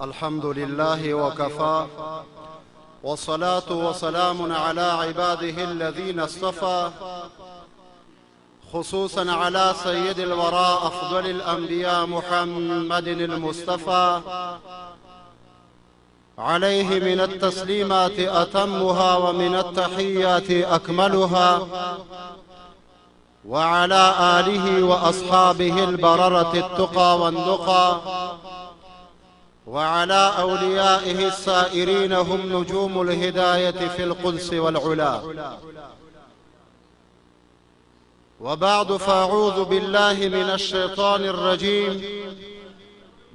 الحمد لله وكفى، والصلاة وسلام على عباده الذين اصطفى، خصوصا على سيد الوراء أفضل الأنبياء محمد المصطفى، عليه من التسليمات أتمها ومن التحيات أكملها، وعلى آله وأصحابه البررة التقى والنقى، وعلى أوليائه السائرين هم نجوم الهداية في القدس والعلا. وبعد، فأعوذ بالله من الشيطان الرجيم.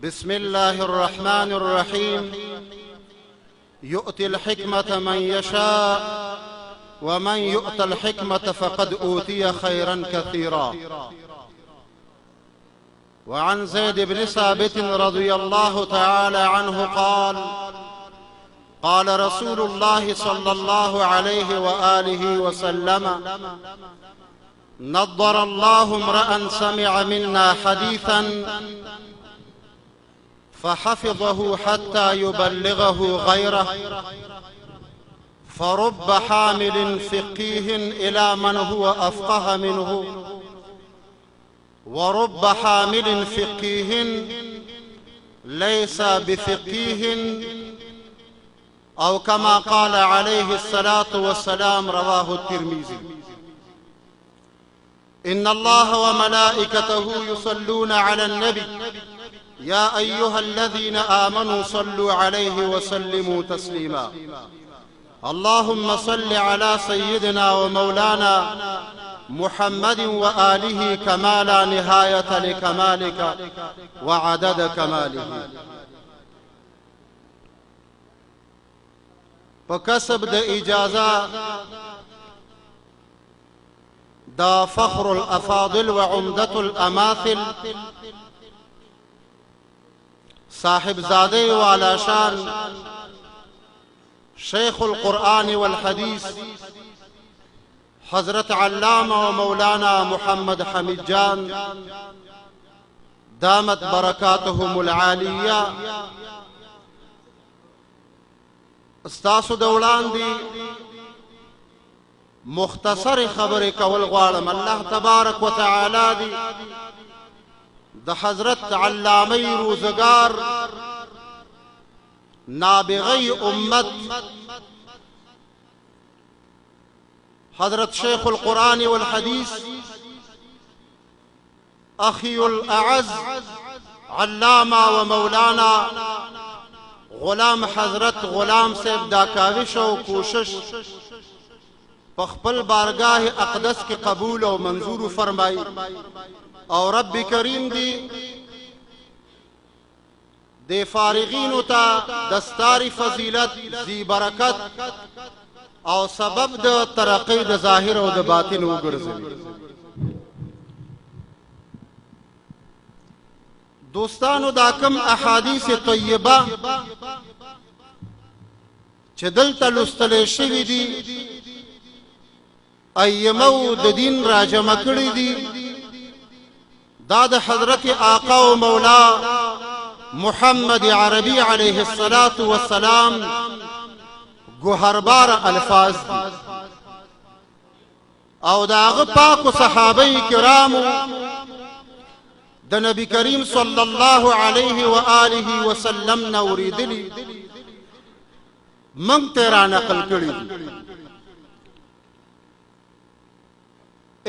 بسم الله الرحمن الرحيم. يؤتي الحكمة من يشاء، ومن يؤت الحكمة فقد أوتي خيرا كثيرا. وعن زيد بن ثابت رضي الله تعالى عنه قال: قال رسول الله صلى الله عليه وآله وسلم: نضر الله امرأ سمع منا حديثا فحفظه حتى يبلغه غيره، فرب حامل فقيه إلى من هو أفقه منه، ورب حامل فقيه ليس بفقيه، أو كما قال عليه الصلاة والسلام. رواه الترمذي. إن الله وملائكته يصلون على النبي، يا أيها الذين آمنوا صلوا عليه وسلموا تسليما. اللهم صل على سيدنا ومولانا محمد وآله كما لا نهاية لكمالك وعدد كماله. په کسب د اجازه دا فخر الافاضل وعمدة الاماثل صاحب زاده والا شان شیخ القرآن والحدیث حضرت علامه و مولانا محمد حمید جان دامت برکاتهم العالیه، ستاسو د وړاندې مختصر خبرې کول غواړم. الله تبارک وتعالی دی د حضرت علامه روزګار نابغه امت حضرت شیخ القرآن والحدیث اخی الاعز علامه و مولانا غلام حضرت غلام صاحب دا کاوش او کوشش په خپل بارگاه اقدس کې قبول او منظور فرمایي، او رب کریم دی د فارغینو ته دستاری فضیلت زی برکت او سبب د ترقۍ د ظاهر او د باطن وګرځوي. دوستانو، دا کم احادیث طیبه چې دلته لوستل شوي دي، ایمو د دین راجمع کړي دي، دا د حضرت آقا او مولا محمد عربي علیه الصلاة والسلام ګوهربار الفاظ دي، او د هغه پاکو صحابه کرامو د نبی کریم صلی الله علیه و آله وسلم نه اوریدلی مونږ ته را نقل کړی دي.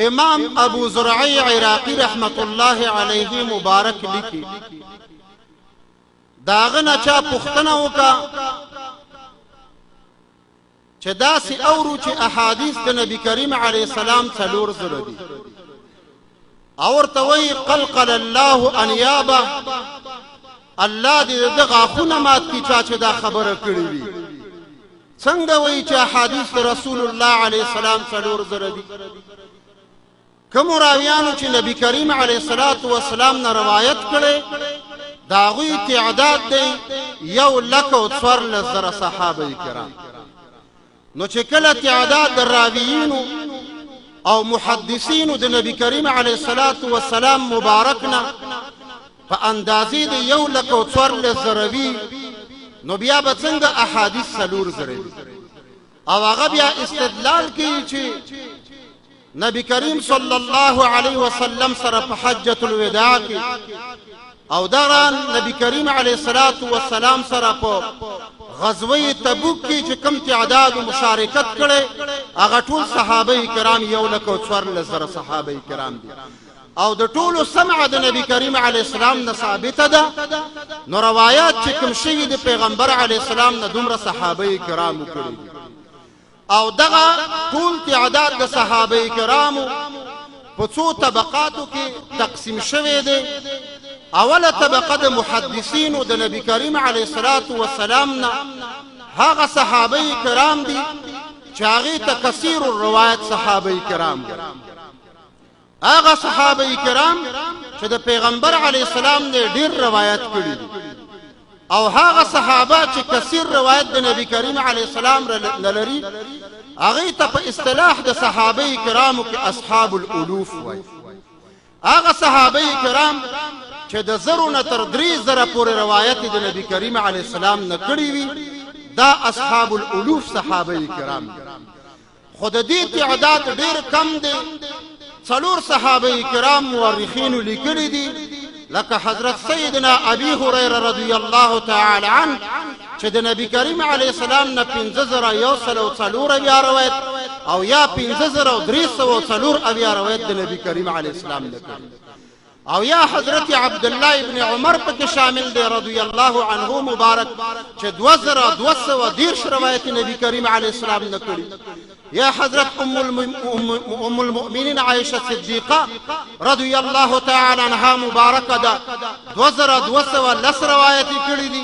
امام ابو زرعی عراقی رحمت الله علیه مبارک لیکي، داغه نه چا پوښتنه وکا چې داسې اورو چې احادیث د نبی کریم علیه السلام 4000 دي، او ورته وایي قلقل الله انیابه، الله دې د غاښونه مات کړي چا چې دا خبره کړې وي. څنګه وایي چې احادیث د رسول الله علیه السلام 4000 دي؟ کوم راویانو چې نبی کریم علیه الصلاۃ والسلام نه روایت کړي، دا غوی تعداد دی 1,14,000 صحابه کرام. نو چې کله تعداد د راویینو او محدثینو د نبی کریم علیه الصلاۃ والسلام مبارک نه په اندازې د 1,14,000 وي، نو بیا به څنګه احادیث 4000 وي؟ او هغه بیا استدلال کوي چې نبی کریم صلی الله علیه وسلم سره په حجۃ الوداع کې او داران نبی کریم علیه الصلاۃ والسلام سره په غزوه تبوک کې چې کم تعداد مشارکت کړي، هغه ټول صحابه کرام 14,000 صحابه کرام دي، او د ټولو سمع د نبی کریم علیه السلام نه ثابته ده. نو روایت چې کوم شوي د پیغمبر علیه السلام نه دومره صحابه کرامو کړي دي، او دغه ټول تعداد د صحابه کرامو په څو طبقاتو کې تقسیم شوی دی. اوله طبقه د محدثینو د نبی کریم علیه الصلاۃ والسلام نه هغه صحابه کرام دي چې هغه ته کثیر الروایت صحابه کرام دي. هغه صحابه کرام چې د پیغمبر علی السلام نه ډیر روایت کړي دي، او هغه صحابه چې کثیر روایت د نبی کریم علی السلام نه لري، هغه ته په اصطلاح د صحابه کرامو کې اصحاب الالوف وایي. هغه صحابه کرام چې د زرو نه تر 3000 پورې روایت د نبی کریم علی السلام نه کړی وي، دا اصحاب الالوف صحابه کرام دي. خو د دې تعداد ډیر کم دی. څلور صحابه کرام مورخینو لیکلي دي، لکه حضرت سیدنا ابي هريره رضی الله تعالی عنه چې د نبی کریم علی السلام نه 5174 روایت او یا 5374 روایت د نبی کریم علی السلام نه کړی، او یا حضرت عبد الله ابن عمر پکې شامل دی رضی الله عنه مبارک چې 2230 روایت نبی کریم علی السلام نه کړی، یا حضرت ام المؤمنین عائشه صدیقه رضی الله تعالی عنها مبارکه ده 2210 روایت کړی دي،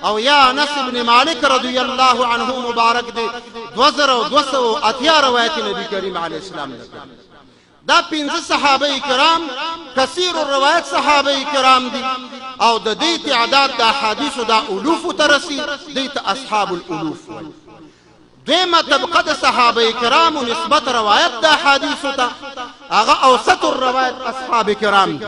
او یا انس ابن مالک رضی الله عنه مبارک دی 2280 روایت نبی کریم علی السلام نه کړی. دا پنځه صحابه کرام کثیر الروایت صحابه کرام دي، او د دې تعداد د احادیثو دا الوف ته رسي، دې ته اصحاب الالوف وایي. دویمه طبقه د صحابه کرامو نسبت روایت د احادیثو ته هغه اوسط الروایت اصحاب کرام دي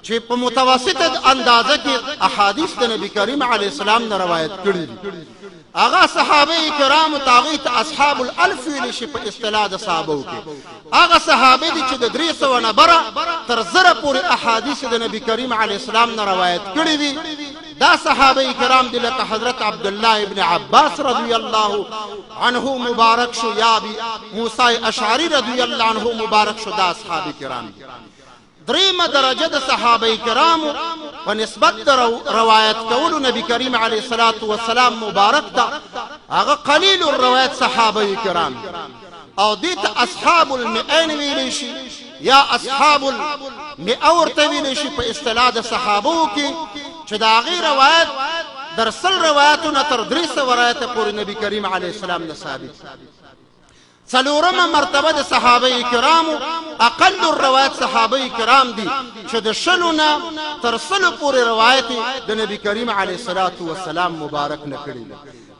چې په متوسطه اندازه کې احادیث د نبی کریم علیه السلام نه روایت کړي دي. هغه صحابه کرام تاغی ته اصحاب الالف ویل شي په اصطلاح د صحابه کې. هغه صحابه دي چې د 300 نه بره تر 1000 پورې احادیث د نبی کریم علی السلام نه روایت کړي وي. دا صحابه کرام دي لکه حضرت عبد الله ابن عباس رضی الله عنه مبارک شو، یا ابي موسی اشعری رضی الله عنه مبارک شو، دا اصحاب کرام دي. دریمه درجه د صحابه کرامو په نسبت د روایت کولو نبی کریم علیه الصلاۃ والسلام مبارک ته هغه قلیل الروایت صحابه کرام، او دې ته اصحاب المئین ویلی شي یا اصحاب المئه ورته ویلی شي په اصطلاح د صحابو کې، چې د هغې روایت در 100 روایتو نه تر 300 روایته پورې نبی کریم علیه السلام نه ثابت. څلورمه مرتبه د صحابه کرامو اقل الروایت صحابه کرام دي چې د 20 نه تر 100 پورې روایت د نبی کریم علیه الصلاۃ والسلام مبارک نه کړی.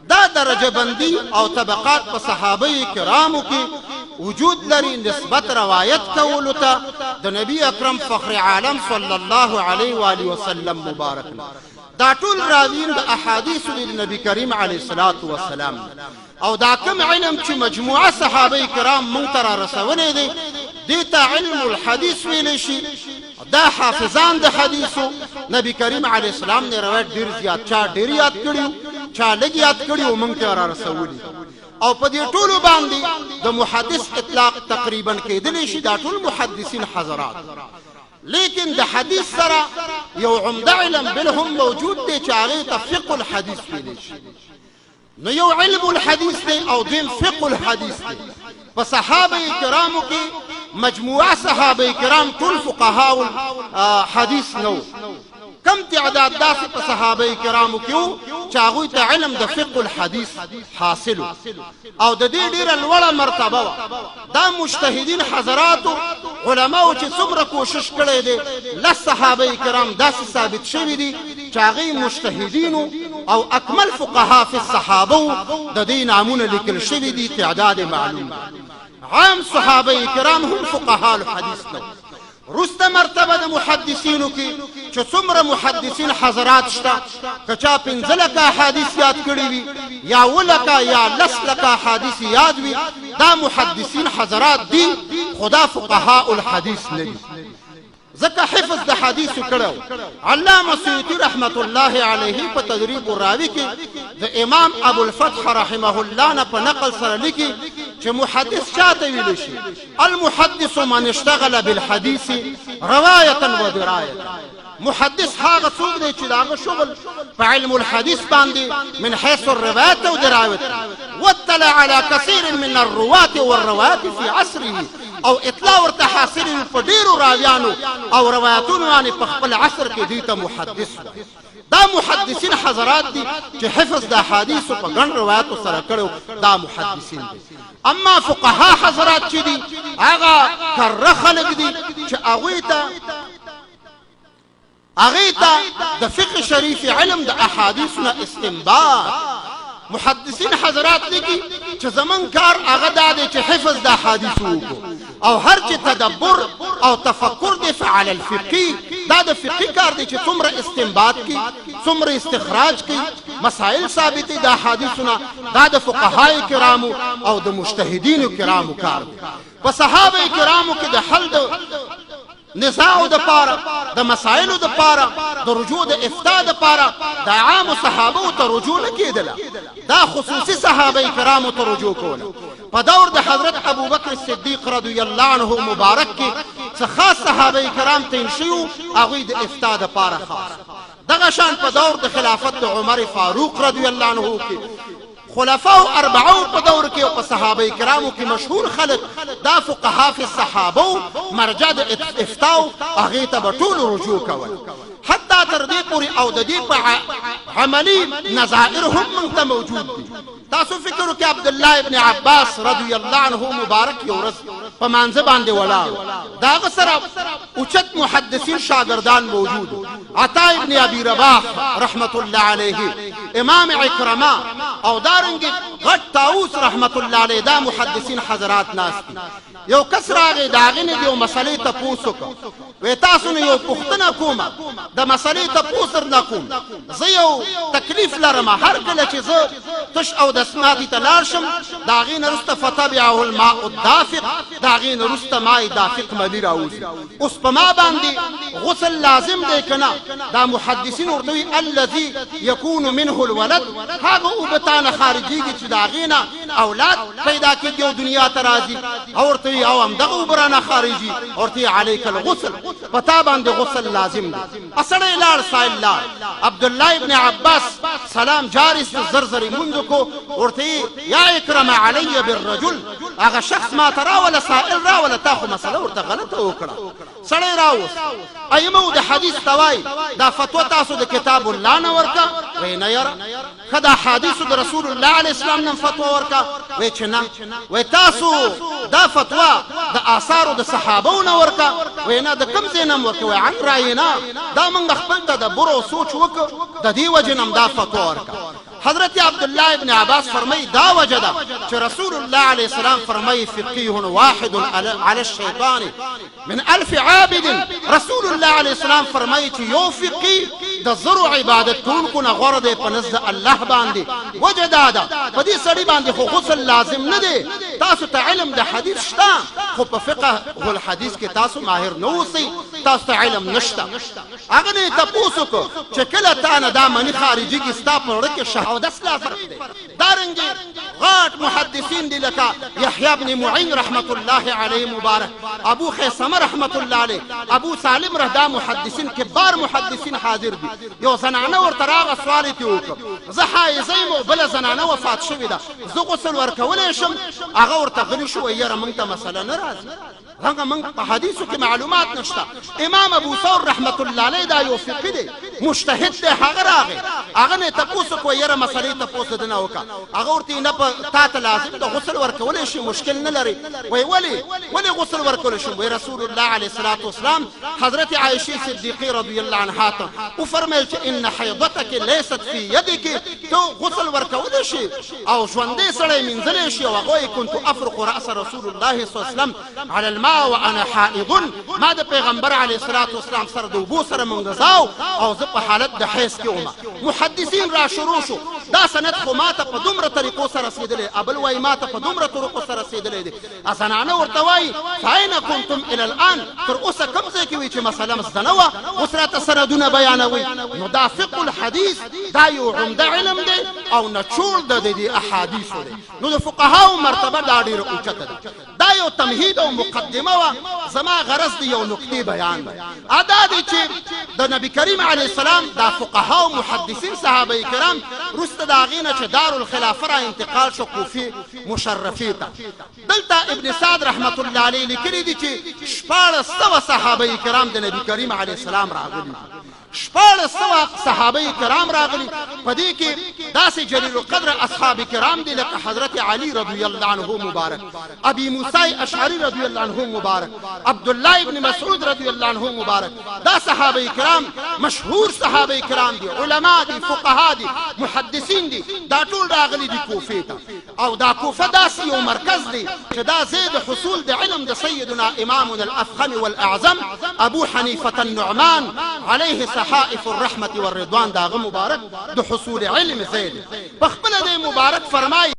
دا درجه بندي او طبقات په صحابه کرامو کې وجود لري نسبت روایت کولو ته د نبی اکرم فخر عالم صلی الله علیه و آله وسلم مبارک نه. دا ټول راویین د احادیث د نبی کریم علیه الصلاۃ والسلام، او دا کوم علم چې مجموعه صحابه کرام مونږ ته را رسولی دی، دې ته علم الحدیث ویلی شي. دا حافظان د حدیثو نبی کریم علیه السلام نه روایت ډیر زیات، چا ډیر یاد کړي، چا لږ یاد کړي، او مونږ ته را رسولي، او په دې ټولو باندې د محدث اطلاق تقریبا کېدلی شي. دا ټول محدثین حضرات، لیکن د حدیث سره یو عمده علم بل هم موجود دی چې هغې ته فقه الحدیث ویلی شي. نو یو علم الحدیث دی او دویم فقه الحدیث دی. په صحابه کرامو کې مجموعه صحابه کرام ټول فقهاء حدیث نو، کم تعداد داسې په صحابه کرامو کې وو چې هغوی ته علم د فقه الحدیث حاصل، او د دې ډیره لوړه مرتبه وه. دا مجتهدین حضراتو علماو چې څومره کوشش کړی دی، لس صحابه کرام داسې ثابت شوي دي چې هغوی مجتهدینو او اکمل فقها فی الصحابه، د دې نامونه لیکل شوي دي، تعداد معلوم دی. عام صحابه کرام هم فقها الحدیث نه. وروسته مرتبه د محدثینو کې چې څومره محدثین حضرات شته، که چا 5 لکه احادیث یاد کړي وي یا 7 لکه یا 10 لکه احادیث یاد وي، دا محدثین حضرات دي، خو دا فقهاء الحدیث نه دي، ځکه حفظ د حدیثو کړو. علامه سیوطي رحمت الله علیه په تدریب الراوي کې د امام ابو الفتح رحمه الله نه په نقل سره لیکي چې محدث چاته ویل شي؟ المحدث من اشتغل بالحديث رواية ودراية. محدث هغه څوک دی چې د هغه شغل په علم الحديث باندې من حيث الرواية او دراية، واطلع على كثير من الرواة والروايات في عصره، او اطلاع ورته حاصل وي په ډیرو راویانو او روایتونو باندې په خپل عصر کې، دوی ته محدث. دا محدثین حضرات دي چې حفظ د احادیثو په ګڼ روایتو سره کړو، دا محدثین دي. اما فقها حضرات چې دي، هغه کره خلک دي چې هغوی ته د فقه شریف علم د احادیث نه استنباط. محدثین حضرات لیکي چې زمون کار هغه دا دی چې حفظ د احادیث وکړو، او هر چې تدبر او تفکر دی فعل الفقهي، دا د فقهي کار دی چې څومره استنباط کی، څومره استخراج کی، مسائل ثابتې د احادیثونه، دا د فقهای کرامو او د مجتهدینو کرامو کار دی. په صحابه کرامو کې د حل د نزاع د پاره، د مسائلو د پاره، د رجوع د افتا د پاره د عام صحابه ته رجوع نه کېدله، دا خصوصي صحابه کرامو ته رجوع کوله. په دور د حضرت ابوبکر صدیق رضی الله عنه مبارک کې څه خاص صحابه کرام تعین شوي، هغوی د افتا د پاره خاص. دغه شان په دور د خلافت د عمر فاروق رضی الله عنه کې، خلفاء اربعو په دور کې او په صحابه کرامو کې مشهور خلک، دا فقها فی الصحابه، مرجع د افتاو، هغې ته به ټول رجوع کول حتی تر دې پورې. او د دې په عملی نظائر هم موږ ته موجود دي. تاسو فکر وکړئ، عبد الله ابن عباس رضی الله عنه مبارک یو ورځ په مانځه باندې ولاړ، داغه سره اوچت محدثین شاګردان موجود، عطا ابن ابي رباح رحمت الله علیه، امام عکرمه او دارنګ غټ طاووس رحمت الله علیه، دا محدثین حضرات ناست دي. یو کس راغی، د هغې نه د یو مسلې تپوس وکړ، وی تاسو نه یو پوښتنه کوم، د مسلې تپوس درنه کوم، زه یو تکلیف لرم، هر کله چې زه تش اودس ماتي ته لاړ شم، د هغې نه وروسته فتبعه الماء الدافق، د هغې نه وروسته ماء دافق مني راوځي، اوس په ما باندې غسل لازم دی که نه؟ دا محدثین ورته وایي الذي یکون منه الولد، هغه اوبه تا نه خارجېږي چې د هغې نه اولاد پیدا کېږي او دنیا ته راځي. او ورته وایي او همدغه اوبه رانه خارجي. ورته وایي علیک الغسل، په تا باندې غسل لازم دی. سړی لاړ، سایل لاړ، عبدالله ابن عباس سلام جاري ست، زر زر یې مونځ وکړو. ورته یې یا اکرمه علی بالرجل، هغه شخص ما ته راوله، سائل راوله، تا خو مسله ورته غلطه وکړه. سړی راوست. ائمه د حدیث ته وایي دا فتوا تاسو د کتاب الله نه ورکه؟ وایي نه یاره. ښه، د احادیثو د رسول الله علیه السلام نه فتوا ورکه؟ وایي چې نه. وایي تاسو دا فتوا د آثارو د صحابو نه ورکه؟ وایي نه. د کوم ځای نه ورکه؟ وایي عن راینا، دا موږ خپل تدبر او سوچ وکړو، د دې وجې نه دا فتوا ورکه. حضرت عبدالله ابن عباس فرمایي دا وجه ده چې رسول الله علیه السلام فرمایي فقيه واحد على الشیطان من 1000 عابد. رسول الله علیه السلام فرمایي چې یو فقيه د زرو عبادت کوونکو نه غوره دی په نزد الله باندې. وجه دا ده په دې سړي باندې خو غسل لازم نه دی. تاسو ته علم د حدیث شته، خو په فقه الحدیث کې تاسو ماهر نه اوسئ، تاسو ته علم نشته. هغه نه تپوس وکړو چې کله تا نه دا مني خارجيږي، ستا په زړه کې شهادت لا فرق دی؟ دارنګې غاټ محدثین دي لکه یحیی بن معین رحمت الله علیه مبارک، ابو خیثمه رحمت الله علیه، ابو سالم رح، دا محدثین کبار محدثین حاضر دي. یو زنانه ورته راغه، سوال یې ترې وکړ، زه حایزه یم او بله زنانه وفات شوې ده، زه غسل ورکولی شم؟ هغه ورته غلی شو، وایي یاره موږ ته مسله نه راځي، هغه موږ په حدیثو کې معلومات نشته. امام ابو ثور رحمت الله علیه دا یو فقهي دی. مجتهد دی، هغه راغی، هغه نه تپوس وکړو، یره مسلې تپوس د نه وکړه. هغه ورته نه په تا ته لازم د غسل ورکولی شي، مشکل نه لري. وای ولی ولی غسل ورکولی شم؟ وای رسول الله علیه الصلاة والسلام حضرت عائشه صدیقه رضی الله عنها ته وفرمایل چې ان حیضتک لیست فی یدک، ته غسل ورکولی شي او ژوندی سړی مینځلی شي. او هغه كنت افرق راس رسول الله صلی الله علیه وسلم علی الماء وانا حائض، ما د پیغمبر علیه الصلاة والسلام سره د اوبو سره مونږزاو او زه په حالت د حیض کې وم. محدثین را شروع شو، دا سند خو ماته په دومره طریقو سره رسېدلی، ابل وایي ماته په دومره طرقو سره رسېدلی دی. زنانه ورته وایي فاین کنتم الی الان، تر اوسه کوم ځای کې وي چې مسله زده نه وه، اوس راته سندونه بیانوي. نو دا فقه الحدیث دا یو عمده علم دی او نچوړ د دې احادیثو دی. نو د فقهاو مرتبه دا ډېره اوچته ده. دا یو تمهید او مقدمه وه. زما غرض دی یو نکتې بیان دی، ادا دی چې د نبی کریم علیه السلام دا فقها او محدثین صحابه کرام وروسته د هغې نه چې دارالخلافه را انتقال شو کوفې مشرفې ته، دلته ابن سعد رحمت الله علیه لیکلي دي چې 1600 صحابه کرام د نبی کریم علیه السلام راغلي دي. 1600 صحابه کرام راغلي، په دې کې داسې جلیل القدر اصحاب کرام دي لکه حضرت علی رضی الله عنه مبارک، ابي موسی اشعری رضی الله عنه مبارک، عبد الله ابن مسعود رضی الله عنه مبارک. دا صحابه کرام مشهور صحابه کرام دي، علما دي، فقها دي، محدثین دي. دا ټول راغلي دي کوفې ته، او دا کوفه داسې یو مرکز دی چې دا ځای د حصول د علم د سیدنا امامنا الافخم والاعظم ابو حنیفة النعمان علیه صحائف الرحمة والرضوان، د هغه مبارک د حصول علم ځای دی. په خپله دی مبارک فرمایي.